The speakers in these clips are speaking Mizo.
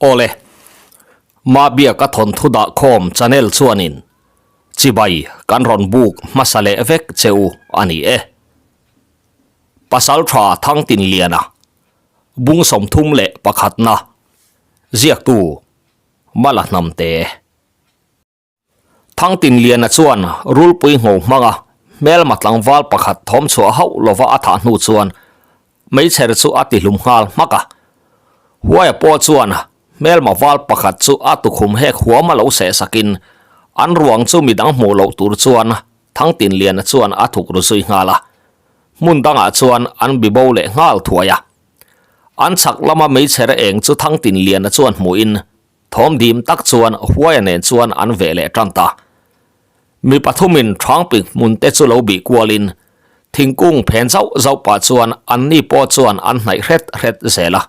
Awle, Mabiaka thawnthu dah khawm channel chuanin chibai kan rawn buk hmasa leh vek che u a ni e. Pasaltha Thangtinliana, Bung 31 na, ziaktu Mala Hnamte. Thangtinliana chuan rulpui ngho hmanga hmelma tlangval pakhat thawm chhuah hauh lova a thah hnu chuan meichher chu a tihlum nghal hmak a. Huaia pawh chuan hmelma val pakhat chu a tukhum hek huam a lo seh sakin an ruang chu midang hmuh loh tur chuan Thangtinliana chuan a thuk ru zui nghal a. Hmun dangah chuan an bibo leh nghal thuai a. An chhak lama meichher eng chu Thangtinliana chuan hmuhin Thawm dim tak chuan Huaia nen chuan an veh leh tan ta. Mi pathumin Thangping hmun te chu lo bih kualin thingkung phen zauh zauh pah chuan anni pawh chuan an hnaih hret hret zel a.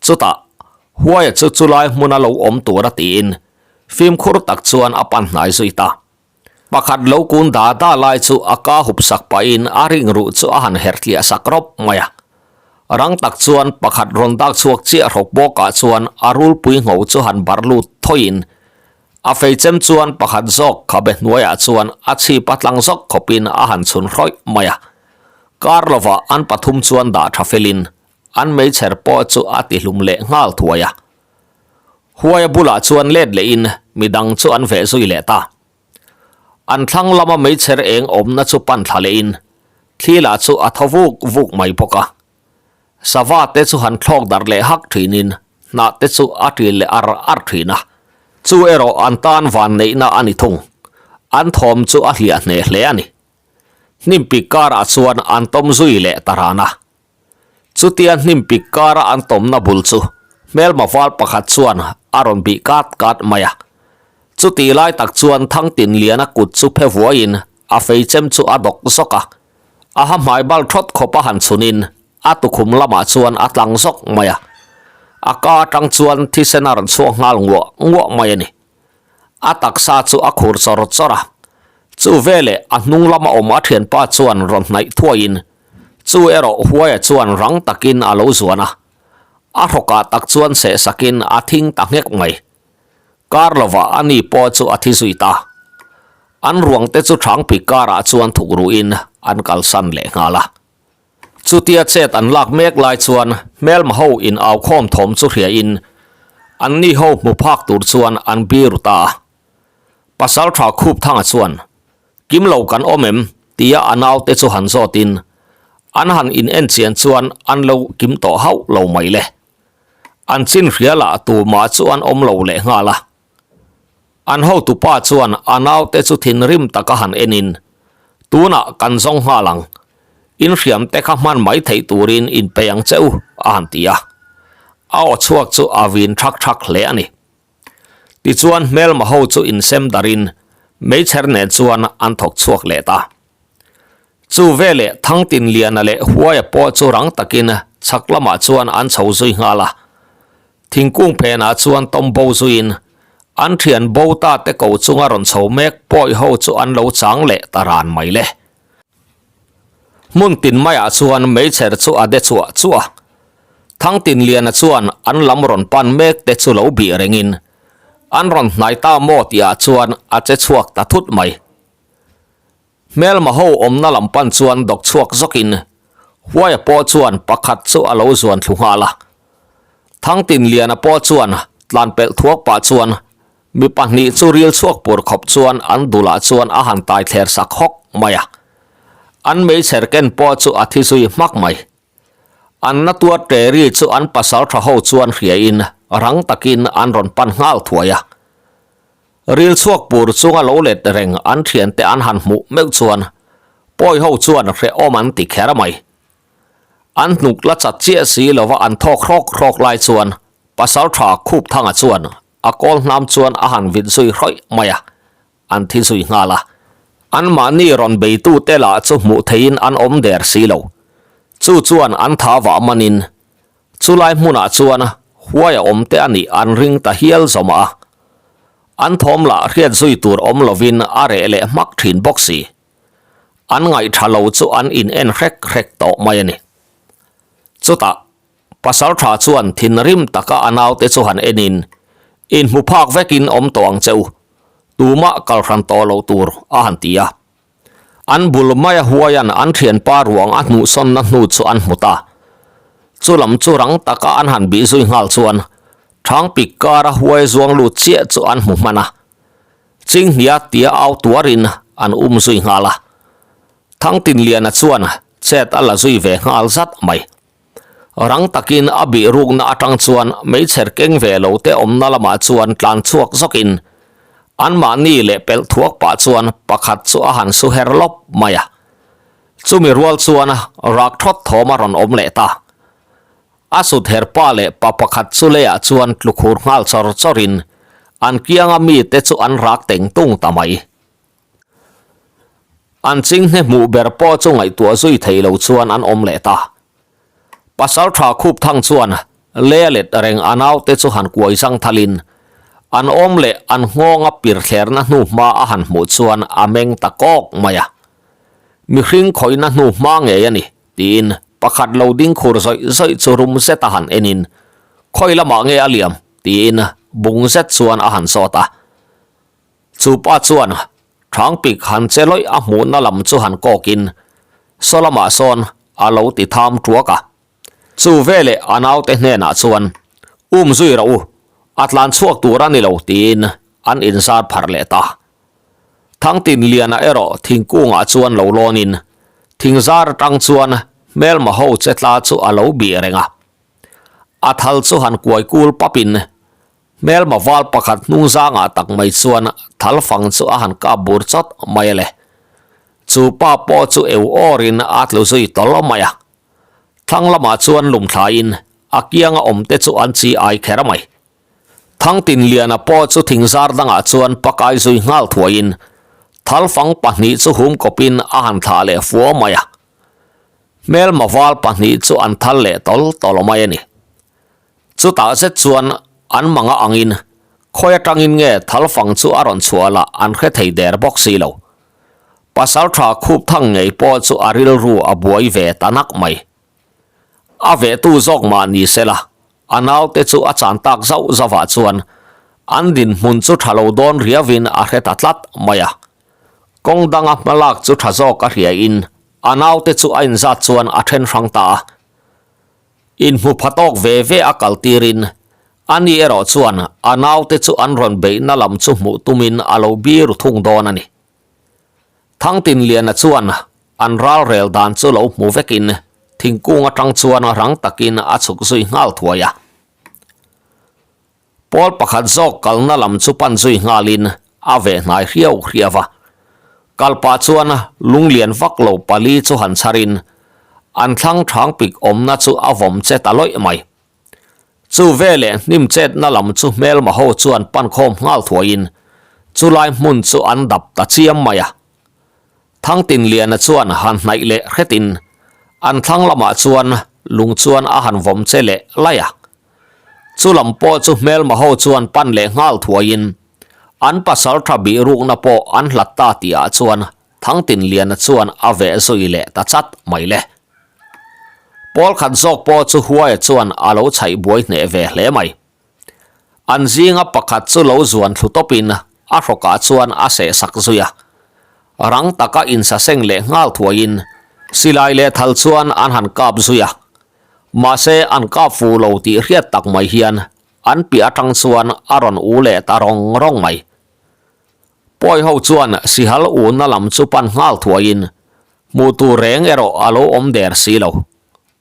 Chutah Huaia chu chulai hmuna lo awm tura tiin fimkhur tak chuan a pan hnai zui ta. Pakhat lo kun da da lai chu a ka hup sak pahin a ring ruh chu a han herh tliah sak rawp mai a. Rang tak chuan pakhat rawn dak chhuak chiah hrawk bawkah chuan a rulpui ngho chu han bar lut thawiin a feichem chuan pakhat zawk khabe hnuaiah chuan a chhip a tlang zawk khawpin a han chhun hrawih mai a. Kar lovah an pathum chuan dah tha felin an meichher pawh chu a tihlum leh nghal thuai a. Huaia bulah chuan let lehin midang chu an veh zui leh ta. An thlang lama meichher eng awmna chu pan thla lehin thli lah chu a thaw vuk vuk mai bawk a. Sava te chu han thlawk darh leh hak thinin hnah te chu a ṭil leh ar ar thin a. Chu erawh an tan van neihna a ni thung. An thawm chu a hliah hneh hle a ni. Hnimpik karah chuan an tawm zui leh ta ran a. Chutia hnimpik kara an tawmna bul chu hmelma val pakhat chuan a rawn bih kat kat mai a. Chutih lai tak chuan Thangtinliana kut chu phe vuaiin a feichem chu a dawk zawk a. A ha hmai bal thawt khawp a han chhunin a tukhum lamah chuan a tlang zawk mai a. A ka atang chuan thisen a rawn chhuak nghal nguah nguah mai a ni. A taksa chu a khur chawr chawr a. Chu veleh a hnung lama awm a thianpa chuan rawn hnaih thuaiin Chu erawh Huaia chuan rang takin a lo zuan a, a hrawkah tak chuan seh sakin a thing ta nghek mai. Kar lovah a ni pawh chu a thi zui ta. An ruang te chu Thangpi karah chuan thuk ruhin an kalsan leh nghal a. Chutia chet an lak mek lai chuan hmelma ho in au khawm thawm chu hriain an ni ho hmu phak tur chuan an biru ta a. Pasaltha Khupthanga chuan Kim lo kan awm em? tia a naute chu han zawtin an han in en chian chuan an lo kim tawh hauh lo mai le. An chin hria lah tumah chu an awm lo leh nghal a. An hotupa chuan a naute chu thinrim taka han enin, Tunah kan zawng nghal ang, in hriam te kha hman mai theih turin in pe ang che u, a han ti a. A aw chhuak chu a vin thak thak hle a ni. Tichuan hmelma ho chu insem darin meichher nen chuan an thawk chhuak leh ta. Chu veleh Thangtinliana leh Huaia pawh chu rang takin chhak lamah chuan an chho zui nghal a. Thingkung phenah chuan tawm bo zuiin an thian bo ta te ko chunga rawn chho mek pawi ho chu an lo chang leh ta ran mai le. Hmun tin maiah chuan meichher chu a de chuah chuah a. Thangtinliana chuan an lam rawn pan mek te chu lo bih rengin an rawn hnai ta maw tihah chuan a che chhuak ta thut mai. Hmelma ho awmna lam pan chuan dawk chhuak zawkin Huaia pawh chuan pakhat chu a lo zuan thlu nghal a. Thangtinliana pawh chuan tlan pelh thuak pah chuan Mi pahnih chu ril chhuak pur khawp chuan an dulah chuan a han tai thler sak hawk mai a. An meichher ken pawh chu a thi zui hmak mai. An na tuar ṭe ri chu an pasal ṭha ho chuan hriain rang takin an rawn pan nghal thuai a. Ril chhuak pur chunga lo let reng an ṭhiante an han hmuh meuh chuan pawi ho chuan hrehawm an ti kher mai. An hnuk la chat chiah si lova an thawk hrawk hrawk lai chuan pasal ṭha Khupthanga chuan A kawl hnam chuan a han vit zui hrawih mai a, an thi zui nghal a. Anmahni rawn beitute lah chu hmuh theihin an awm der si lo. Chu chuan an tha vah manin chulai hmunah chuan huai a awm te a nih an ring ta hial zawm a. An thawm lah hriat zui tur awm lovin a reh leh hmak thin bawk si. An ngaih tha lo chu an in en hrek hrek tawh mai a ni. Chutah. Pasalṭha chuan thinrim taka a naute chu han enin, Inhmu phak vekin awm tawh ang che u, tumah kal hran tawh loh tur, a han ti a. An bul maia huaian an thianpa ruang a hnuhsawnna hnu chu an hmu ta. Chu lam chu rang taka an han bih zui nghal chuan Thangpik kara huai zuang lut chiah chu an hmu hman a. Chinghnia tia au tuarin an um zui nghal a. Thangtinliana chuan chet a la zui ve nghal zat mai. Rang takin a bih rukna atang chuan meichher keng ve lo te awmna lamah chuan tlan chhuak zawkin anmahni leh pelh thuak pah chuan pakhat chu a han su her lawp mai a. Chumi rual chuan rak thawt thawm a rawn awm leh ta. A sut her pa leh pa pakhat chu leiah chuan tlu khur nghal chawr chawrin an kianga mite chu an rak teng tung ta mai. An chinghne hmuh ber pawh chu ngaihtuah zui thei lo chuan an awm leh ta. Pasal tha khup thang chuan le let reng a naute chu han kuai zang thalin an awm leh an nghawnga pir thlerna hnu hma a han hmuh chuan a meng ta kawk mai a. Mihring khawihna hnu hma ngei a ni tiin pakhat lo ding khur zawih zawih chu rum zet a han enin khawi lamah nge a liam tiin bung zet chuan a han zawt a. Chu pa chuan Thangpik han che lawih a hmuhna lam chu han kawkin saw lamah sawn a lo ti tham tuak a. Chu veleh a naute hnenah chuan, Um zui rawh u, a tlan chhuak tur a ni lo tiin an inzar pharh leh ta. Thangtinliana erawh thingkungah chuan lo lawnin thingzar atang chuan hmelma ho che tla chu a lo bih reng a. A thal chu han kuai kul papin Hmelma val pakhat hnung zangah tak mai chuan thal fang chu a han kap bur chawt mai a le. Chu pa pawh chu eu awrin a tlu zui tawlh mai a. Thlang lamah chuan lum thlaiin a kianga awmte chu an chi ai kher mai. Thangtinliana pawh chu thingzar dangah chuan pakai zui nghal thuaiin thal fang pahnih chu hum kawpin a han thlah leh fua mai a. Hmelma val pahnih chu an thal leh tawlh tawlh mai a ni. Chutah zet chuan an manga angin khawi atangin nge thalfang chu a rawn chhuah lah an hre thei der bawk si lo. Pasal tha khup thang ngei pawh chu a rilru a buai ve ta nak mai. A vehtu zawk mah ni se la, a naute chu a chan tak zauh zauhah chuan an dinhmun chu tha lo dawn riauin a hre ta tlat mai a. Kawng danga hmalak chu tha zawk a hriain a naute chu a inzat chuan a then hrang ta a. Inhmu pha tawk ve ve a kal tirin ani erawh chuan a naute chu an rawn beihna lam chu hmuh tumin a lo biru thung dawn a ni. Thangtinliana chuan an ralrel dan chu lo hmu vekin thingkung atang chuan rang takin a chhuk zui nghal thuai a. Pawl pakhat zawk kalna lam chu pan zui nghalin a veh hnai hriau hriau a. Kal pah chuan lunglian vak lo pali chu han chharin an thlang thangpik awmna chu a vawm che ta lawih mai. Chu veleh hnim chetna lam chu hmelma ho chuan pan khawm nghal thuaiin chulai hmun chu an dap ta chiam mai a. Thangtinliana chuan han hnaih leh hretin an thlang lamah chuan lung chuan a han vawm che leh laih a. Chu lam pawh chu hmelma ho chuan pan leh nghal thuaiin an pasal tha bih rukna pawh an hlat ta tihah chuan Thangtinliana chuan a veh zui leh ta chat mai le. Pawl khat zawk pawh chu Huaia chuan a lo chhaih buai hneh ve hle mai. An zinga pakhat chu lo zuan thlu tawpin a hrawkah chuan a seh sak zui a. Rang taka insaseng leh nghal thuaiin silai leh thal chuan an han kap zui a. Mahse an kap fu lo tih hriat tak mai hian an piah atang chuan a rawn u leh ta rawng rawng mai. Pawi ho chuan sihal una lam chu pan nghal thuaiin hmuh tur reng erawh a lo awm der si lo.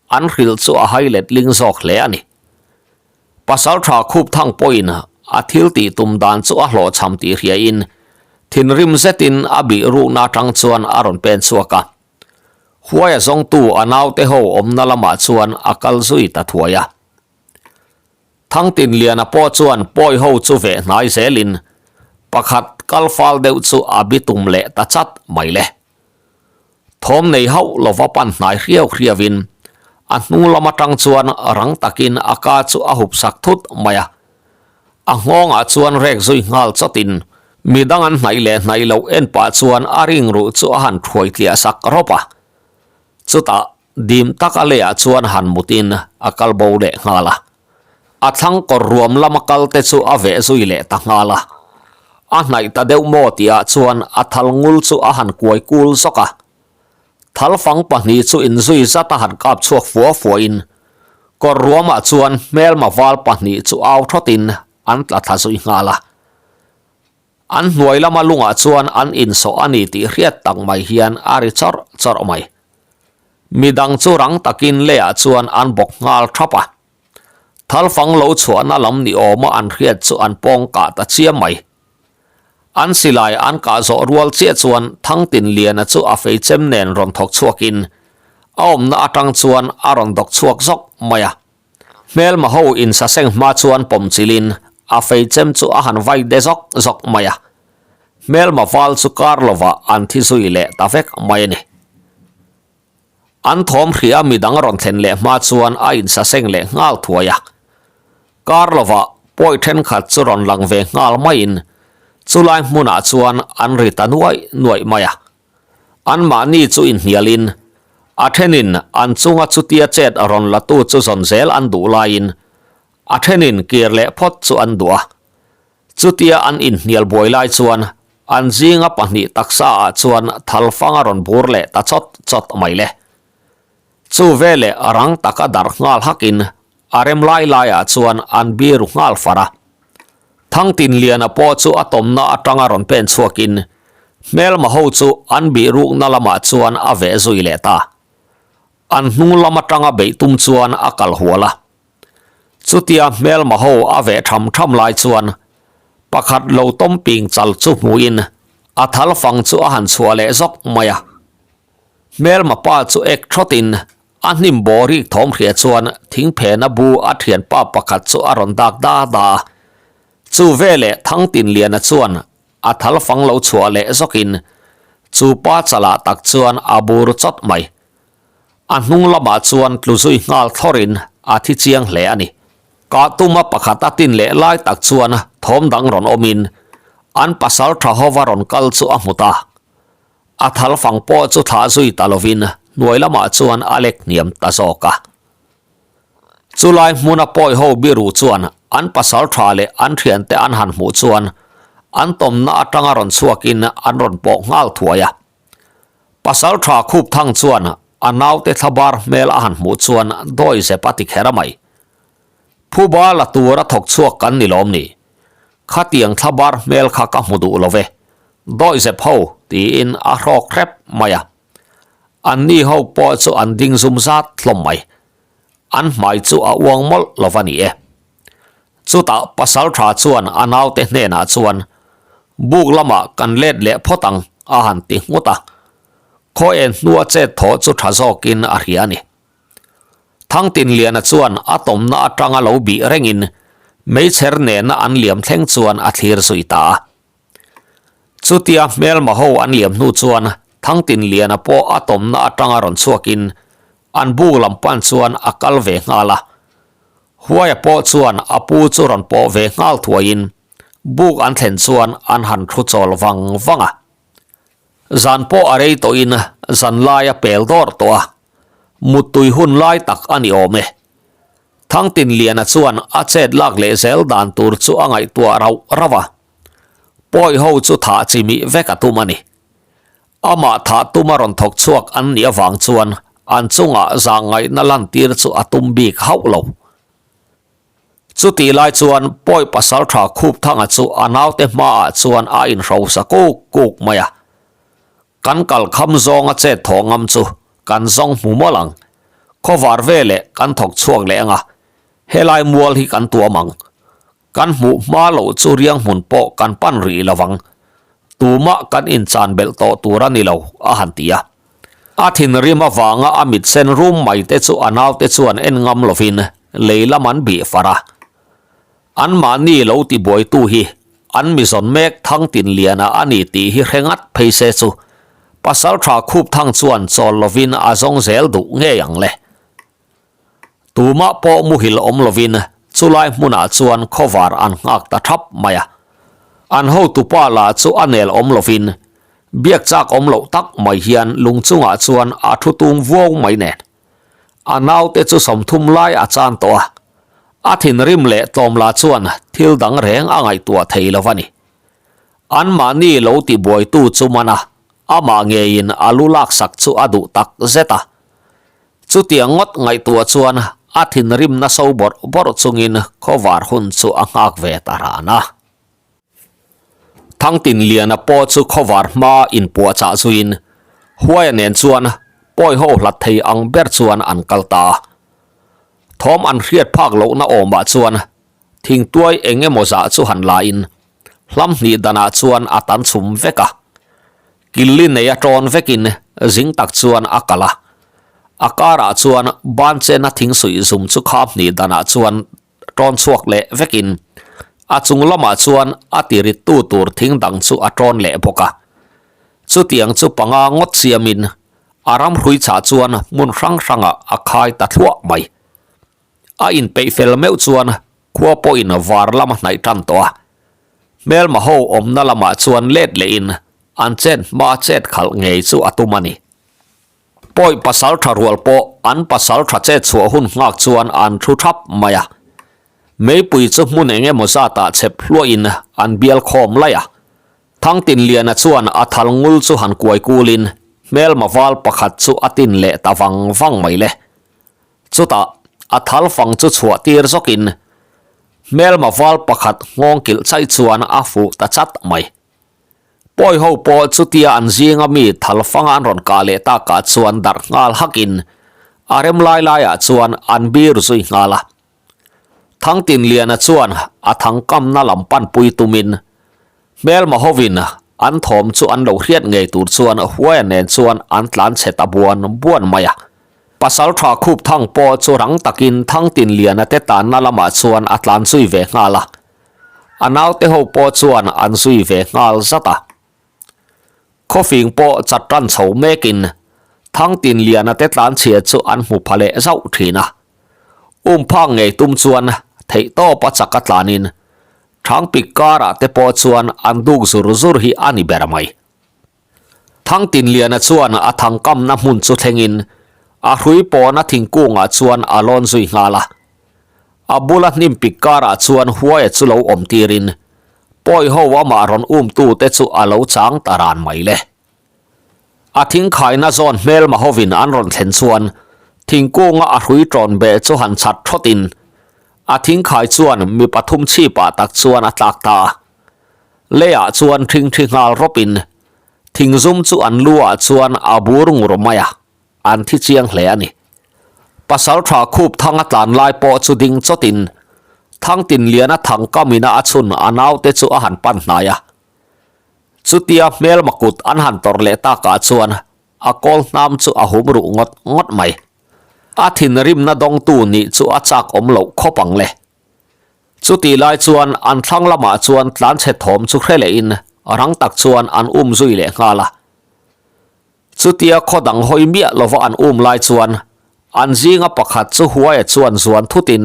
An hrilh chu a hai let ling zawk hle a ni. Pasal tha khup thang pawhin a thil tih tum dan chu a hlawhchham tih hriain thinrim zetin a bih rukna atang chuan a rawn pen chhuak a. Huaia zawngtu a naute ho awmna lamah chuan a kal zui ta thuai a. Thangtinliana pawh chuan pawi ho chu veh hnai zelin pakhat kal fal deuh chu a bitum leh ta chat mai le. Thawm nei hauh lova pan hnai hriau hriauin a hnung lam atang chuan rang takin a ka chu a hup sak thut mai a. A nghawngah chuan rek zui nghal chawtin midang an hnaih leh hnaih loh en pah chuan a ring ruh chu a han thuai tliah sak rawp a. Chutah. dim taka leiah chuan han mutin a kal bo leh nghal a. A thlang kawr ruam lama kal te chu a veh zui leh ta nghal a. A hnaih ta deuh maw tihah chuan a thal ngul chu a han kuai kul zawk a. Thal fang pahnih chu inzui zat a han kap chhuak fua fuahin kawr ruamah chuan hmelma val pahnih chu au thawtin an tla thla zui nghal a. An hnuai lama lungah chuan an insawh a ni tih hriat tak mai hian a ri chawrh chawrh mai. Midang chu rang takin leiah chuan an bawk nghal thap a. Thalfang lo chhuahna lam ni awma an hriat chu an pawng kah ta chiam mai. An silai an kah zawh rual chiah chuan Thangtinliana chu a feichem nen rawn thawk chhuakin a awmna atang chuan a rawn dawk chhuak zawk mai a. Hmelma ho insaseng hma chuan pawm chilhin a feichem chu a han vai de zawk zawk mai a. Hmelma val chu kar lovah an thi zui leh ta vek mai a ni. An thawm hria midang rawn thlen leh hma chuan a insaseng leh nghal thuai a. Kar lovah pawi thenkhat chu rawn lang ve nghal maiin chulai hmunah chuan an ri ta nuaih nuaih mai a. Anmahni chu inhnialin, a thenin an chunga chutia chet a rawn latu chu zawn zel an duh laiin, a thenin kir leh phawt chu an duh a. Chutia an inhnial buai lai chuan an zinga pahnih taksaah chuan thalfang a rawn bur leh ta chawt chawt mai le. Chu veleh a rang taka darh nghal hakin a rem lai laiah chuan an biru nghal far a. Thangtinliana pawh chu a tawmna atanga rawn pen chhuakin hmelma ho chu an bihrukna lamah chuan a veh zui leh ta. An hnung lam atanga beih tum chuan a kal hual a. Chutia hmelma ho a veh tham tham lai chuan pakhat lo tawm ping chal chu hmuin a thal fang chu a han chhuah leh zawk mai a. Hmelma pa chu ek thawtin A hnim bawh rik thawm hria chuan thingphena bu a thianpa pakhat chu a rawn dak da da a. Chu veleh Thangtinliana chuan a thal fang lo chhuah leh zawkin chu pa chalah tak chuan a bur chawt mai. A hnung lamah chuan tlu zui nghal thlawrin a thi chiang hle a ni. Kah tuma pakhat a tin leh lai tak chuan thawm dang rawn awmin an pasal tha hova rawn kal chu a hmu ta. A thal fang pawh chu thlah zui ta lovin hnuai lamah chuan a lek hniam ta zawk a. Chulai hmuna pawi ho biru chuan an pasal tha leh an thiante an han hmuh chuan an tawmna atanga rawn chhuakin an rawn pawh nghal thuai a. Pasal tha khup thang chuan a naute thlabar hmel a han hmuh chuan dawi zep a ti kher a mai. Phuba la tura thawk chhuak kan ni lawm ni? Khatiang thlabar hmel kha ka hmu duh lo ve. Dawihzep ho tiin a hrawk hrep mai a. Anni ho pawh chu an ding zum zat hlawm mai. An hmai chu a uang mawlh lo va ni e. Chutah pasal tha chuan a naute hnenah chuan, Buk lamah kan let leh phawt ang a han ti nghut a. Khaw en hnua chet thaw chu tha zawkin a hria a ni. Thangtinliana chuan a tawmna atanga lo bih rengin meichher nena an liam thleng chuan a thlir zui ta a. Chutia hmelma ho an liam hnu chuan Thangtinliana pawh a tawmna atanga rawn chhuakin an buk lam pan chuan a kal ve nghal a. Huaia pawh chuan a pu chu rawn pawh ve nghal thuaiin buk an thlen chuan an han thu chawl vang vang a. Zan pawh a rei tawhin zan lai a pel dawrh tawh a, muttui hun lai tak a ni awm e. Thangtinliana chuan a chet lak leh zel dan tur chu a ngaihtuah rauh rauh a. Pawi ho chu thah chi mih vek a tum a ni. Amah thah tuma rawn thawk chhuak an nih avang chuan an chungah zahngaihna lantir chu a tum bik hauh lo. Chutih lai chuan pawi pasal tha khup thanga chu a naute hmaah chuan a inhrosa kuk kuk mai a. Kan kal kham zawnga chet thawh ngam chu kan zawng hmu mawlh ang. Khawvar veleh kan thawk chhuak leh anga helai mual hi kan tuam ang. Kan hmuh hma loh chu riang hmun pawh kan pan rih lo vang. Tumah kan inchan belh tawh tur a ni lo, a han ti a. A thinrim avanga a mit sen rum mai te chu a naute chuan en ngam lovin lei lam an bih far a. Anmahni lo tibuaitu hi an mizawn mek Thangtinliana a ni tih hi hre ngat phei se chu Pasaltha Khupthang chuan chawl lovin a zawng zel duh ngei ang le. Tumah pawh muhil awm lovin chulai hmunah chuan khawvar an nghak ta thap mai a. An hotupa lah chu a nel awm lovin biak chak awm loh tak mai hian lung chungah chuan a thu tung vuau mai nen. A naute chu 30 lai a chan tawh a, a thinrim leh tlawmla chuan thil dang reng a ngaihtuah thei lo a ni. Anmahni lo tibuaitu chu man a, amah ngeiin a lu laksak chu a duh tak zet a. Chutiang ngawt ngaihtuah chuan a thinrimna so bawrh bawrh chungin khawvar hun chu a nghak ve ta ran a. Thangtinliana pawh chu khawvar hma inpuahchah zuiin Huaia nen chuan pawi ho hlat thei ang ber chuan an kal ta a. Thawm an hriat phak lohna awmah chuan thingtuai eng emaw zah chu han la in hlam hnih danah chuan a tan chhum vek a. Killi nei a tawn vekin zing tak chuan a kal a. A karah chuan ban chena thing suih zum chu kham hnih danah chuan tawn chhuak leh vekin a chung lamah chuan a tirittu tur thing dang chu a tawn leh bawk a. Chutiang chu panga ngawt siamin a ram hrui chah chuan hmun hrang hrangah a khai ta thluah mai. A inpeih fel meuh chuan khua pawhin var lam a hnaih tan tawh a. Hmelma ho awmna lamah chuan let lehin an chet hma chet khalh ngei chu a tum a ni. Pawi pasal tha rual pawh an pasal tha chet chhuah hun nghak chuan an thu thap mai a. Meipui chu hmun eng emaw zatah chhep hluahin an bial khawm laih a. Thangtinliana chuan a thal ngul chu han kuai kulin hmelma val pakhat chu a tin leh ta vang vang mai le. Chutah a thal fang chu chhuah tir zawkin hmelma val pakhat nghawng kilh chaih chuan a fuh ta chat mai. Pawi ho pawh chutia an zinga mi thal fanga an rawn kah leh takah chuan darh nghal hakin a rem lai laiah chuan an bir zui nghal a. Thangtinliana chuan a thangkamna lam panpui tumin hmelma hovin an thawm chu an lo hriat ngei tur chuan Huaia nen chuan an tlan chhe ta buan buan mai a. Pasaltha khup thang pawh chu rang takin Thangtinliana te tanna lamah chuan a tlan zui ve nghal a. A naute ho pawh chuan an zui ve nghal zat a. Khawfing pawh chat tan chho mekin Thangtinliana te tlanchhia chu an hmu pha leh zauh thin a. Umphak ngei tum chuan theihtawp a chak a tlanin Thangpik karah te pawh chuan an duk zur zur hi a ni ber mai. Thangtinliana chuan a thangkamna hmun chu thlengin a hrui pawna thingkungah chuan a lawn zui nghal a. A bula hnim pik karah chuan Huaia chu lo awm tirin pawi ho amah rawn umtu te chu a lo chang ta ran mai le. A thingkhaina zawn hmelma hovin an rawn thlen chuan thingkunga a hrui tawn beh chu han chhat thawtin a thingkhai chuan mi pathum chhipah tak chuan a tlak ta a. Leiah chuan thingthi nghal rawpin thingzum chu an lu ah chuan a bur ngur mai a, an thi chiang hle a ni. Pasaltha khup thanga tlan lai pawh chu ding chawtin Thangtinliana thangkamina a chhun a naute chu a han pan hnai a. Chutia hmelma kut an han tawrh leh takah chuan a kawl hnam chu a hum ruh ngawt ngawt mai. A thinrimna dawngtu nih chu a chak awm loh khawp ang le. Chutih lai chuan an thlang lamah chuan tlanchhe thawm chu hre lehin rang tak chuan an um zui leh nghal a. Chutia khaw dang hawi miah lova an um lai chuan an zinga pakhat chu Huaia chuan zuan thutin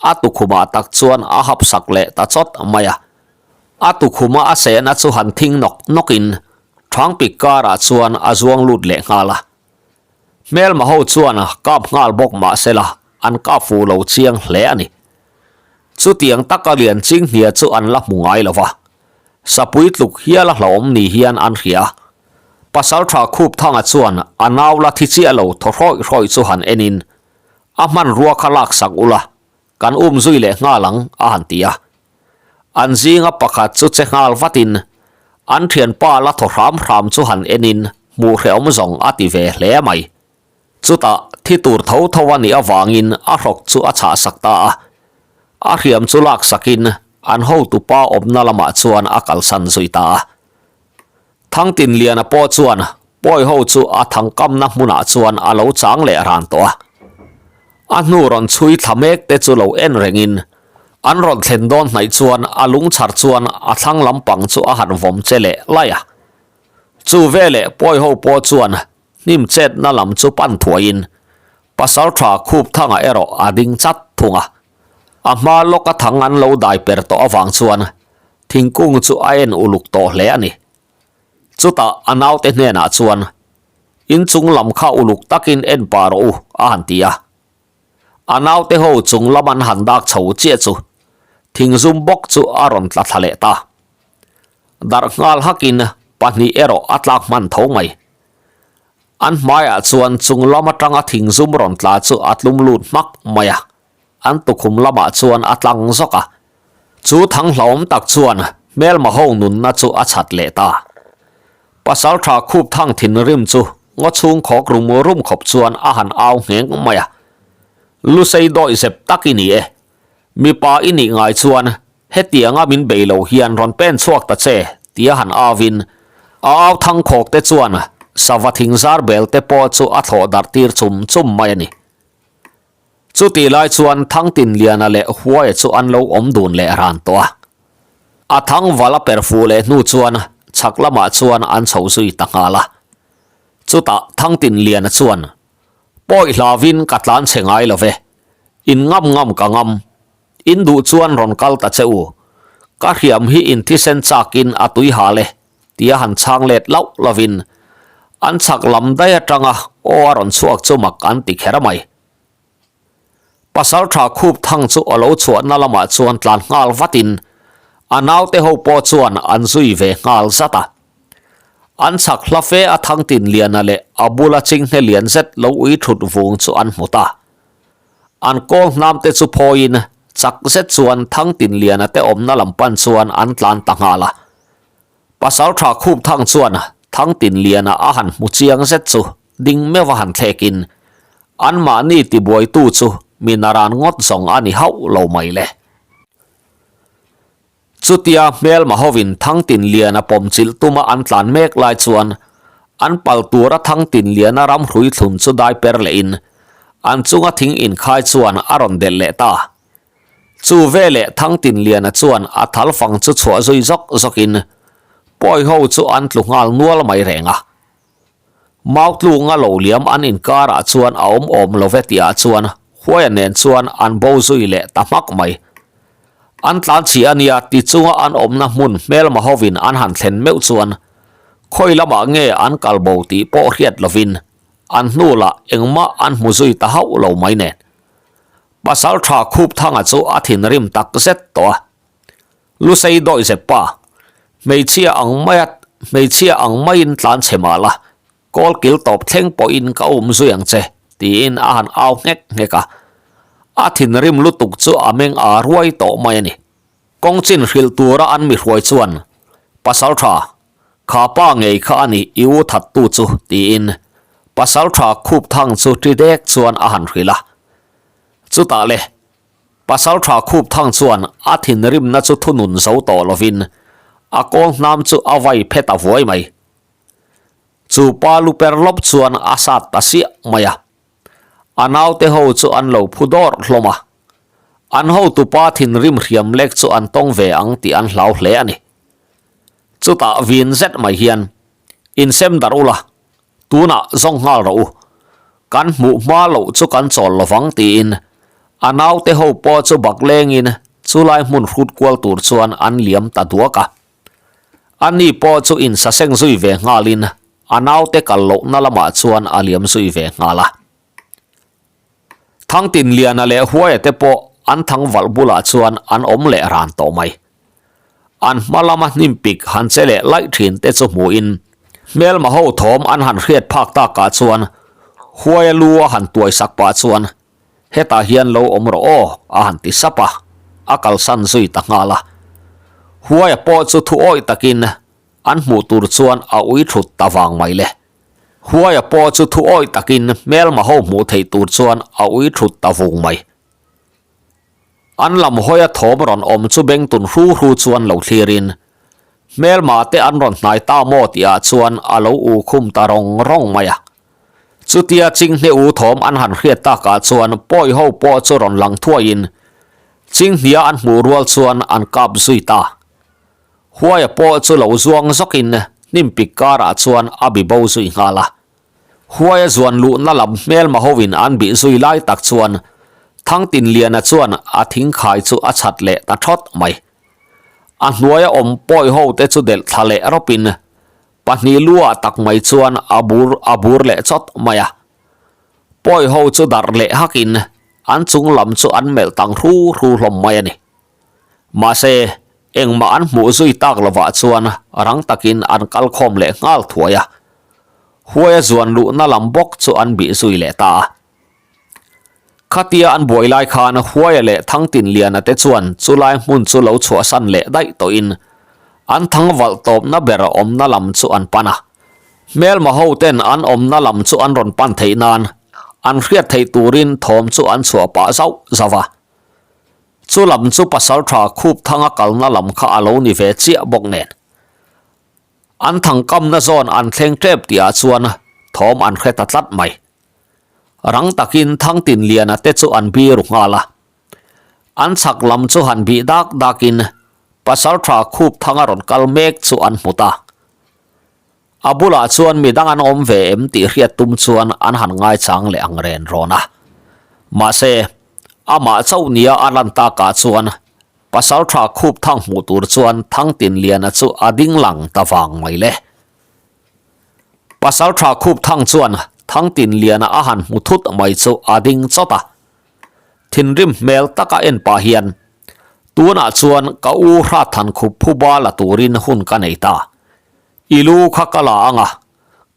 a tukhumah tak chuan a hap sak leh ta chawt mai a. A tukhuma a sehna chu han thing nawk nawkin Thangpik karah chuan a zuang lut leh nghal a. Hmelma ho chuan kap nghal bawk mah sela an kap fuh lo chiang hle a ni. Chutiang taka lian chinghnia chu an la hmu ngai lo va, sapui tluk hial a hlauhawm ni hian an hria a. Pasaltha Khupthanga chuan a nau la thi chiah lo thaw hrawih hrawih chu han enin, A hmanrua kha laksak ula, kan um zui leh nghal ang, a han ti a. An zinga pakhat chu che nghal vatin, an thianpa la thaw hram hram chu han enin hmuh hrehawm zawng a ti ve hle mai. Chutah thi tur tho tho a nih avangin a hrawk chu a chhahsak ta a, a hriam chu laksakin an hotupa awmna lamah chuan a kalsan zui ta a. Thangtinliana pawh chuan pawi ho chu a thangkamna hmunah chuan a lo chang leh ran tawh a. A hnu rawn chhui thla mek te chu lo en rengin an rawn thlen dawn hnaih chuan a lungchhar chuan a thlang lampang chu a han vawm che leh laih a. Chu veleh pawi ho pawh chuan hnim chetna lam chu pan thuaiin Pasaltha Khupthanga erawh a ding chat thung a. A hma lawka thang an lo dai per tawh avang chuan thingkung chu a en uluk tawh hle a ni. Chutah a naute hnenah chuan, Inchung lam kha uluk takin en pah rawh u, a han ti a. A naute ho chung lam an han dak chho chiah chu thingzum bawk chu a rawn tla thla leh ta. Darh nghal hakin pahnih erawh a tlak hman tho mai. An hmaiah chuan chung lam atanga thingzum rawn tla chu a tlum lut hmak mai a, an tukhum lamah chuan a tlang zawk a. Chu thang hlauhawm tak chuan hmelma ho nunna chu a chhat leh ta. Pasaltha khup thang thinrim chu ngaw chhung khawk rum rum khawp chuan a han au ngheng mai a. Lusei dawih zep tak i ni e. Mipa i nih ngai chuan hetianga min bei lo hian rawn pen chhuak ta che tia han auin a au thang khawk te chuan sava thing zar bel te pawh chu a thlawh darh tir chum chum mai a ni. Chutih lai chuan Thangtinliana leh Huaia chu an lo awm dun leh ran tawh a. A thangval a per fuh leh hnu chuan chhak lamah chuan an chho zui ta nghal a. Chutah Thangtinliana chuan, Pawi hlavin ka tlan chhe ngai lo ve. In ngam ngam ka ngam. In duh chuan rawn kal ta che u. Ka hriam hi in thisen chakin a tui hal e, tia han chhang let lauh lovin an chhak lam daih atanga aw a rawn chhuak chu mak an ti kher mai. Pasaltha khup thang chu a lo chhuahna lamah chuan tlan nghal vatin a naute ho pawh chuan an zui ve nghal zat a. An chhak hla fe a Thangtinliana leh a bula chinghne lian zet lo ui thut vung chu an hmu ta. An kawl hnam te chu phawiin chak zet chuan Thangtinliana te awmna lam pan chuan an tlan ta nghal a. Pasaltha khup thang chuan Thangtinliana a han hmu chiang zet chu ding meuh a han thlekin anmahni tibuaitu chu mi naran ngawt zawng a ni hauh lo mai le. Chutia hmelma hovin Thangtinliana pawmchilh tuma an tlan mek lai chuan an pal tura Thangtinliana ramhrui thlun chu dai per lehin an chunga thing inkhai chuan a rawn delh leh ta. Chu veleh Thangtinliana chuan a thal fang chu chhuah zui zawk zawkin pawi ho chu an tlu nghal nual mai reng a. Mautlunga lo liam an inkarah chuan a awm awm lo ve tihah chuan Huaia nen chuan an bo zui leh ta hmak mai. An tlan chhi a nia ti chunga an awmna hmun hmelma hovin an han thlen meuh chuan khawi lamah nge an kal bo tih pawh hriat lovin an hnu lah engmah an hmu zui ta hauh lo mai nen. Pasal tha khup thanga chu a thinrim tak zet tawh a. Lusei dawih zep pa, hmeichhia ang maia hmeichhia ang maiin tlan chhe mah la, kawl kil tawp thleng pawhin ka um zui ang che, tiin a han au nghek nghek a. A thinrim lutuk chu a meng a ruai tawh mai a ni. Kawng chin hrilh tura an mi hruai chuan, Pasal tha, kha pa ngei kha a ni i u thattu chu, tiin pasal tha khup thang chu ṭi dek chuan a han hrilh a. Chutah le, Pasal tha khup thang chuan a thinrimna chu thunun zo tawh lovin a kawl hnam chu a vai phet a vuai mai. Chu pa lu per lawp chuan a sat ta siah mai a. A naute ho chu an lo phu dawrh hlawm a. An hotupa thinrim hriam lek chu an tawng ve ang tih an hlau hle a ni. Chutah vin zet mai hian, Insem darh ula, Tunah zawng nghal rawh u, kan hmuh hma loh chu kan chawl lovang tiin a naute ho pawh chu bak lengin chulai hmun hrut kual tur chuan an liam ta duak a. Ani pawh chu insaseng zui ve nghalin a naute kal lohna lamah chuan a liam zui ve nghal a. Thangtinliana leh Huaia te pawh an thangvalh bulah chuan an awm leh ran tawh mai. An hma lama hnim pik han che leh laih thin te chu hmuhin hmelma ho thawm an han hriat phak takah chuan Huaia lu a han tuai sak pah chuan hetah hian lo awm rawh aw a han ti sap a, a kalsan zui ta nghal a. Huaia pawh chu thu awih takin an hmuh tur chuan a ui thut ta vang mai le. Huaia pawh chu thu awih takin hmelma ho hmuh theih tur chuan a ui thut ta vung mai. An lam hawia thawm rawn awm chu bengtun hru hru chuan lo thlirin, hmelma te an rawn hnai ta maw tihah chuan a lo u khum ta rawng rawng mai a. Chutia Chinghne u thawm an han hriat takah chuan pawi ho pawh chu rawn lang thuaiin Chinghnia an hmuh rual chuan an kap zui ta. Huaia pawh chu lo zuang zawkin hnim pik karah chuan a bi bo zui nghal a. Huaia zuan luhna lam hmelma hovin an bih zui lai tak chuan Thangtinliana chuan a thingkhai chu a chhat leh ta thawt mai. A hnuaia awm pawi ho te chu delh thla leh rawpin pahnih lu ah tak mai chuan a bur a bur leh chawt mai a. Pawi ho chu darh leh hakin. an chung lam chu an melh tang hru hru hlawm mai a ni. Mahse, engmah an hmuh zui tak lovah chuan rang takin an kal khawm leh nghal thuai a. Huaia zuan luhna lam bawk chu an bih zui leh ta a. Khatia an buai lai khan Huaia leh Thangtinliana te chuan chulai hmun chu lo chhuahsan leh daih tawhin an thang valh tawpna ber awmna lam chu an pan a. Hmelma ho ten an awmna lam chu an rawn pan theih nan an hriat theih turin thawm chu an chhuah pah zauh zauh a. Chu lam chu Pasaltha Khupthanga kalna lam kha a lo ni ve chiah bawk nen. An thangkamna zawn an thleng tep tihah chuan thawm an hre ta tlat mai. Rang takin Thangtinliana te chu an bi ru nghal a. An chhak lam chu han bih dak dakin Pasaltha Khupthanga rawn kal mek chu an hmu ta. A bulah chuan midang an awm ve em tih hriat tum chuan an han ngaichang leh ang ren rawn a. Mahse, amah chauh nia a lan takah chuan Pasaltha Khupthang hmuh tur chuan Thangtinliana chu a ding lang ta vang mai le. Pasaltha Khupthang chuan Thangtinliana a han hmu thut mai chu a ding chawt a. Thinrim hmel taka en pah hian, Tunah chuan ka u Hrathan khup phuba la turin hun ka nei ta. I lu kha ka la ang a,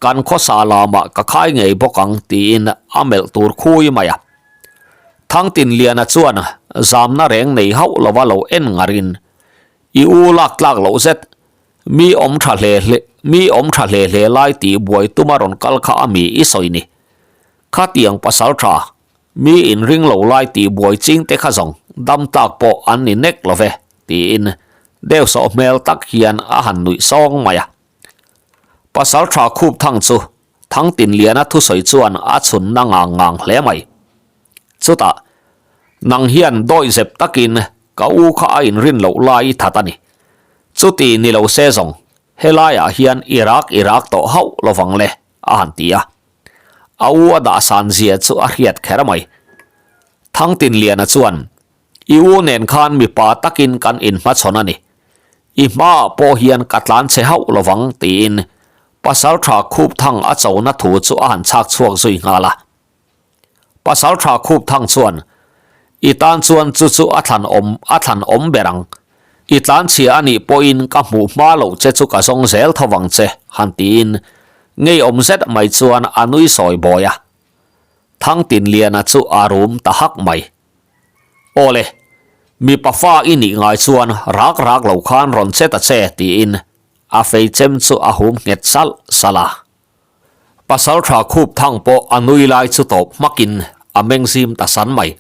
kan khawsa lamah ka khai ngei bawk ang tiin a melh tur khui mai a. Thangtinliana chuan zamna reng nei hauh lova lo en ngarin, I u lak tlak loh zet, mi awm tha hle hle, mi awm tha hle hle lai tih buai tuma rawn kal kha a mi i sawi ni. Khatiang pasal tha, mi inring lo lai tih buai ching te kha zawng dam tlak pawh an ni nek lo ve, tiin deuhsawh hmel tak hian a han nuih sawng mai a. Pasal tha khup thang chu Thangtinliana thusawi chuan a chhun na ngang ngang hle mai. Chutah, nang hian dawi zep takin ka u kha a inrin loh lai i that a ni. Chuti ni lo se zawng, helaiah hian i rak i rak tawh hauh lovang le, a han ti a. A u a dahsan zia chu a hriat kher mai. Thangtinliana chuan, I u nen khan mipa takin kan inhmachhawn a ni. I hmaah pawh hian ka tlan che hauh lovang, tiin Pasaltha Khupthang a chona thu chu a han chhak chhuak zui nghal a. Pasaltha Khupthang chuan, I tan chuan chu chu a thlan awm a thlan awm ber ang. I tlan chhia a nih pawhin ka hmuh hma loh che chu ka zawng zel tho vang che, han tiin ngeiawm zet mai chuan a nui sawi bawi a. Thangtinliana chu a rum ta hak mai. Awle, mipa fa i nih ngai chuan rak rak lo khan rawn che ta che, tiin a fei chem chu a hum nghet salh salh a. Pasaltha khup thang pawh a nui lai chu tawp hmakin a meng zim ta san mai.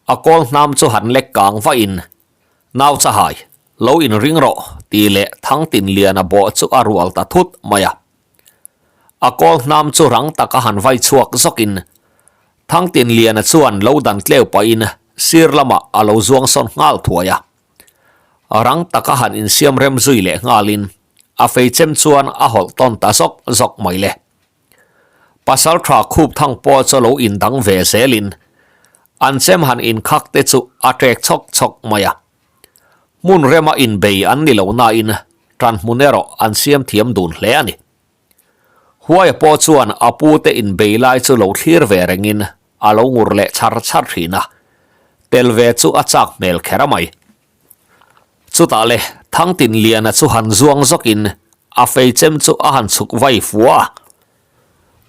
A kawl hnam chu han lek kang vahin, Nau chahai, lo inring rawh, tih leh Thangtinliana bawh chu a rual ta thut mai a. A kawl hnam chu rang taka han vai chhuak zawkin Thangtinliana chuan lo dan tleu pahin sir lamah a lo zuang sawn nghal thuai a. Rang taka han insiam rem zui leh nghalin a fei chem chuan a hawlh tawn ta zawk zawk mai le. Pasaltha khup thang pawh chu lo indang ve zelin an chem han inkhak te chu a ṭek chhawk chhawk mai a. Hmun rema inbei an ni lo nain ṭan hmun erawh an siam thiam dun hle a ni. Huaia pawh chuan a pute inbei lai chu lo thlir ve rengin a lo ngur leh chhar chhar thin a, tel ve chu a chak hmel kher a mai. Chutah le Thangtinliana chu han zuang zawkin a fei chem chu a han chhuk vai fua a.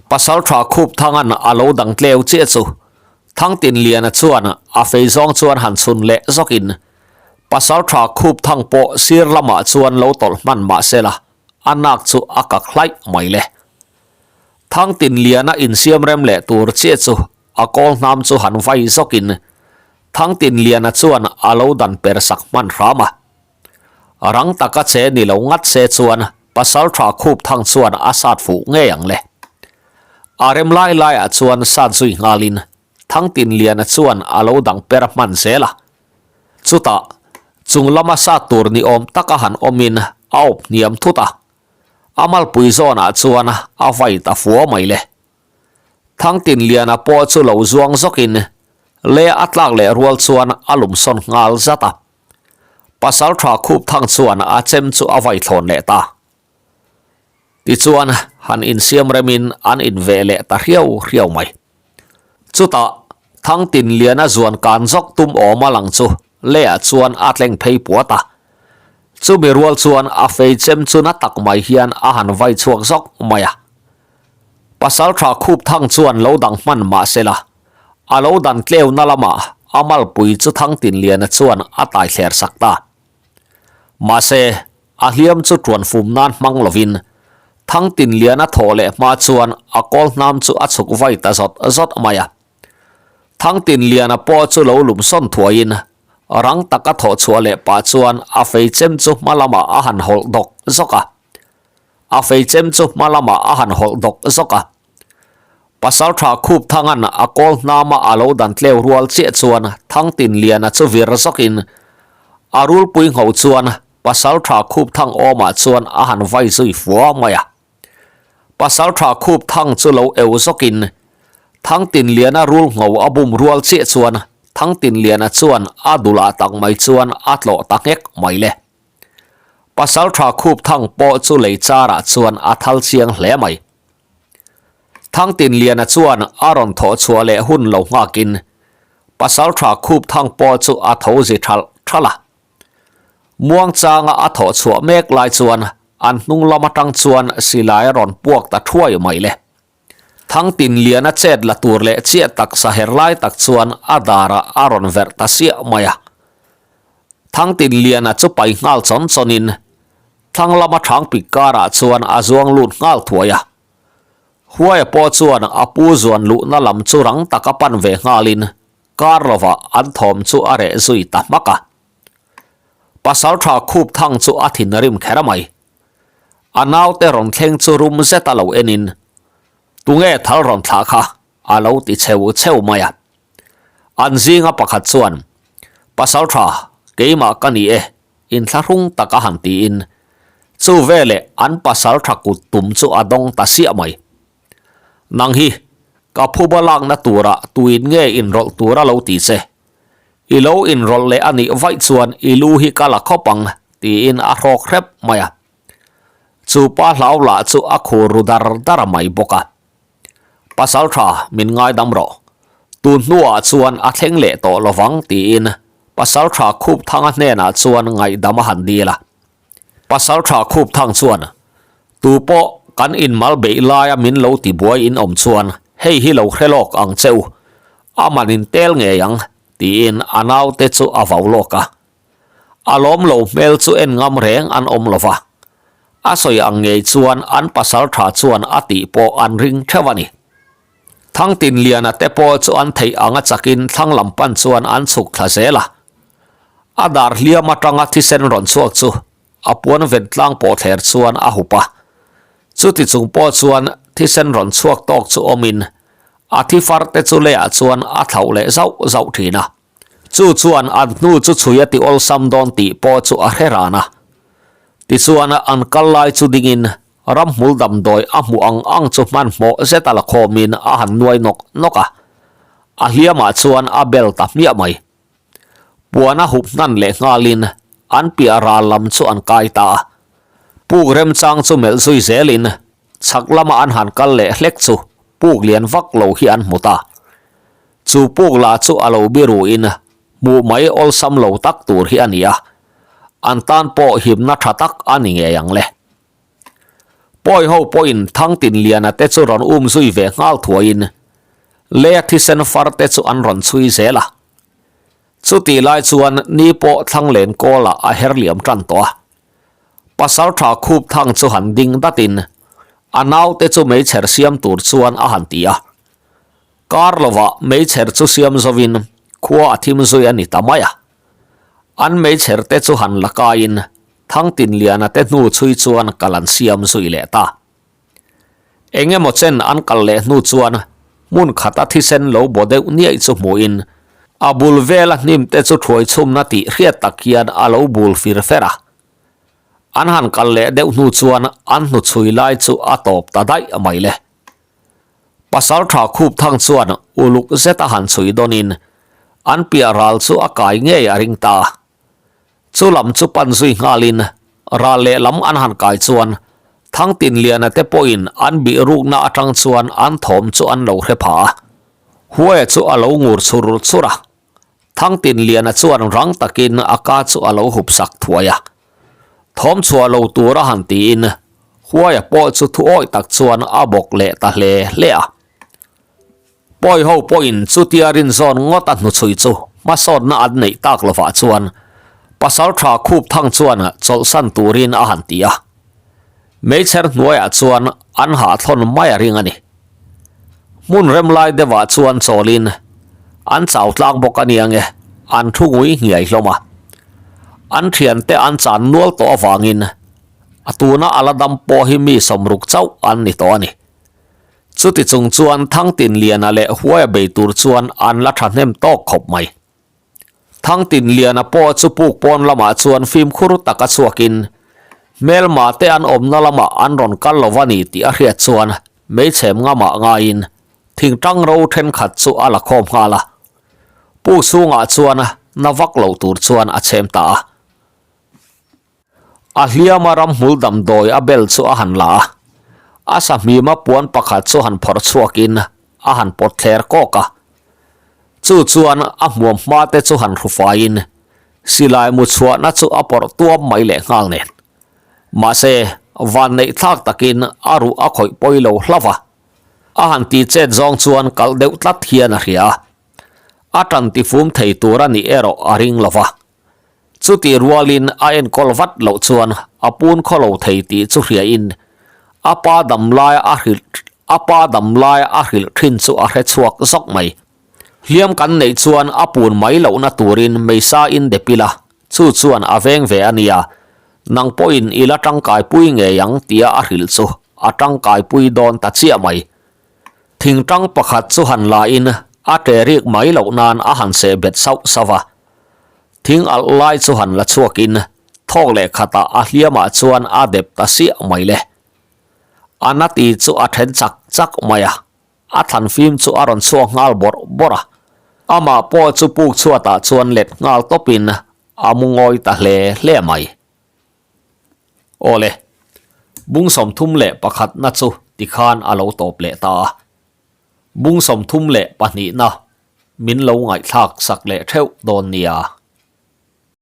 Pasaltha Khupthangan a lo dang tleu chiah chu Thangtinliana chuan a fei zawng chuan han chhun leh zawkin Pasaltha Khupthang pawh sir lamah chuan lo tawlh hman mah sela a nak chu a kak hlaih mai le. Thangtinliana insiam rem leh tur chiah chu a kawl hnam chu han vai zawkin Thangtinliana chuan a lo dan per sak hman hram a. Rang taka che ni lo ngat se chuan Pasaltha Khupthang chuan a sat fuh ngei ang le. A rem lai laiah chuan sat zui nghalin Thangtinliana chuan a lo dang per hman zel a. Chutah, chung lama sat tur ni awm taka han awmin a awp hniam thut a. A malpui zawnah chuan a vai ta fua mai le. Thangtinliana pawh chu lo zuang zawkin le a tlak leh rual chuan a lumsawn nghal zat a. Pasaltha Khupthang chuan a chem chu a vai thlawn leh ta. Tichuan, han insiam remin an inveh leh ta hriau hriau mai. Chutah, Thangtinliana zuan kan zawk tum awma lang chu leiah chuan a tleng phei puat a. Chumi rual chuan a fei chem chu na tak mai hian a han vai chhuak zawk mai a. Pasaltha khup thang chuan lo dang hman mah sela, a lo dan tleuna lamah a malpui chu Thangtinliana chuan a tai thler sak ta. Mahse, a hliam chu tuan fum nan hmang lovin Thangtinliana thawh leh hma chuan a kawl hnam chu a chhuk vai ta zawt zawt mai a. Thangtinliana pawh chu lo lum sawn thuaiin rang taka thawh chhuah leh pah chuan a fei chem chu hma lamah a han hawlh dawk zawk a. A fei chem chu hma lamah a han hawlh dawk zawk a. Pasaltha khup Thangan a kawl hnama a lo dan tleu rual chiah chuan Thangtinliana chu vir zawkin a rulpui ngho chuan Pasaltha khup Thang awmah chuan a han vai zui fua mai a. Pasaltha khup Thang chu lo eu zawkin Thangtinliana rul ngho a bum rual chiah chuan Thangtinliana chuan a dulah tak mai chuan a tlawh ta nghek mai le. Pasaltha khup Thang pawh chu lei charah chuan a thal chiang hle mai. Thangtinliana chuan a rawn thawh chhuah leh hun lo nghakin Pasaltha khup Thang pawh chu a tho zi thalh thalh a. Muangchanga a thawh chhuah mek lai chuan an hnung lam atang chuan silai a rawn puak ta thuai mai le. Thangtinliana chet la tur leh chiah taksa her lai tak chuan a darah a rawn verh ta siah mai a. Thangtinliana chu pai nghal chawn chawnin thlang lama thangpik karah chuan a zuang lut nghal thuai a. Huaia pawh chuan a pu zuan luhna lam chu rang taka pan ve nghalin kar lovah an thawm chu a reh zui ta hmak a. Pasaltha khup thang chu a thin rim kher mai. A naute rawn thleng chu rum zet a lo enin, Tunge thal rawn thlah kha? a lo ti cheu cheu mai a. An zinga pakhat chuan, Pasaltha, keimah ka ni e, inthlahrung tak a han tiin, chu veleh an pasaltha kut tum chu a dawng ta siah mai. Nang hi, ka phuba lakna turah tuin nge inrawlh tur a lo ti che? I lo inrawlh leh a nih vaih chuan i lu hi ka la khawp ang, tiin a hrawk hrep mai a. Chu pa hlau lah chu a khur ru dar dar mai bawk a. Pasaltha, min ngaidam rawh. Tun hnuah chuan a thleng leh tawh lovang, tiin Pasaltha Khupthanga hnenah chuan ngaihdam a han dil a. Pasaltha Khupthang chuan, Tu pawh kan inmal beih laia min lo ti buai in awm chuan hei hi lo hre lawk ang che u, a man in tel ngei ang, tiin a naute chu a vau lawk a. A lawm lo hmel chu en ngam reng an awm lo va. A sawi ang ngei chuan an pasaltha chuan a tih pawh an ring theuh a ni. Thangtinliana te pawh chu an theih anga chakin thlang lam pan chuan an chhuk thla zel a. A dar hliam atanga thisen rawn chhuak chu a puan ven tlang pawh thler chuan a hup a. Chuti chung pawh chuan thisen rawn chhuak tawk chu awmin a thi far te chu leiah chuan a thlauh leh zauh zauh thin a. Chu chuan an hnu chu chhui a ti awlsam dawn tih pawh chu a hre ran a. Tichuan an kal lai chu dingin ramhmul damdawi a hmuh ang ang chu hmanhmawh zet a la khawmin a han nuai nawk nawk a. A hliamah chuan a bel ta hmiah mai. Puan a hup hnan leh nghalin an piah ral lam chu an kai ta a. Puk remchang chu melh zui zelin chhak lama an han kal leh hlek chu puk lian vak lo hi an hmu ta. Chu puk lah chu a lo biruin hmuh mai awlsam lo tak tur hi a ni a, an tan pawh himna tha tak a ni ngei ang le. Pawi ho pawhin Thangtinliana te chu rawn um zui ve nghal thuaiin Lea thisen far te chu an rawn chhui zel a. Chutih lai chuan ni pawh Thlanglen kawlah a her liam tan tawh a. Pasaltha khup thang chu han ding datin a naute chu meichher siam tur chuan a han ti a. Kar lovah meichher chu siam zovin khua a thim zui a ni ta mai a. An meichher te chu han la kaiin Thangtinliana te hnu chhui chuan kal an siam zui leh ta. Eng emaw chen an kal leh hnu chuan hmun khata thisen lo baw deuh niaih chu hmuhin a bul vela hnim te chu thuai chhumna tih hriat tak hian a lo bul fir fer a. An han kal leh deuh hnu chuan an hnu chhui lai chu a tawp ta daih mai le. Pasaltha khup thang chuan uluk zeta han chhui dawnin an piah ral chu a kai ngei a ring ta. Chu lam chu pan zui nghalin ral lehlam an han kai chuan Thangtinliana te pawhin an bih rukna atang chuan an thawm chu an lo hre pha a. Huaia chu a lo ngur chur chur a, Thangtinliana chuan rang takin a ka chu a lo hup sak thuai a. Thawm chhuah lo tur a han tiin Huaia pawh chu thu awih tak chuan a bawk leh ta hle hle a. Pawi ho pawhin chutia rinzawn ngawt a hnuchhui chu hmasawnna an neih tak lovah chuan pasal tha khup thang chuan chawlhsan turin a han ti a. Meichher hnuaiah chuan an hahthlawn mai a ring a ni. Hmun rem lai deuhah chuan chawlin an chau tlang bawk a nia nge an thu ngui nghiai hlawm a. An thiante an chan nual tawh avangin a tuna a la dam pawh hi mi sawmruk chauh an ni tawh a ni. Chuti chung chuan Thangtinliana leh Huaia bei tur chuan an la thahnem tawk khawp mai. Thangtinliana pawh chu puk pawn lamah chuan fimkhur taka chhuakin hmelma te an awmna lamah an rawn kal lo va ni tih a hriat chuan meichhem ngamah ngaiin thingtang ro thenkhat chu a la khawm nghal a. Puk chhungah chuan na vak lo tur chuan a chhem ta a. A hliama ramhmul damdawi a bel chu a han la a, a sahmima puan pakhat chu han phawrh chhuakin a han pawt thler kawk a. Chu chuan a hmuam hma te chu han hru faiin silai mu chhuahna chu a pawrh tuam mai leh nghal nen. Mahse, vanneih thlak takin a ruh a khawih pawi lo hlauh a, a han ti chet zawng chuan kalh deuh tlat hian a hria a. A tan tifum thei tur a nih erawh a ring lo va. Chutih rualin a enkawl vat loh chuan a pun khaw lo thei tih chu hriain a pa dam laia a hrilh a pa dam laia a hrilh thin chu a hre chhuak zawk mai. Hliam kan neih chuan a pun mai lohna turin meisa in dep ila, chu chuan a veng ve a nia, nang pawhin i la tangkaipui ngei ang tia a hrilh chu a tangkaipui dawn ta chiah mai. Thingtang pakhat chu han lain a ṭe rik mai loh nan a han seh bet sauh sauh a. Thing alh lai chu han la chhuakin thawk leh khatah a hliamah chuan a dep ta siah mai le. A na ti chu a then chak chak mai a, a thlan fim chu a rawn chhuak nghal bawrh bawrh a. Amah pawh chu puk chhuatah chuan let nghal tawpin a mu ngawi ta hle hle mai. Awle, bung 31na chu tikhan a lo tawp leh ta a. Bung 32na min lo ngaihthlak sak leh theuh dawn nia.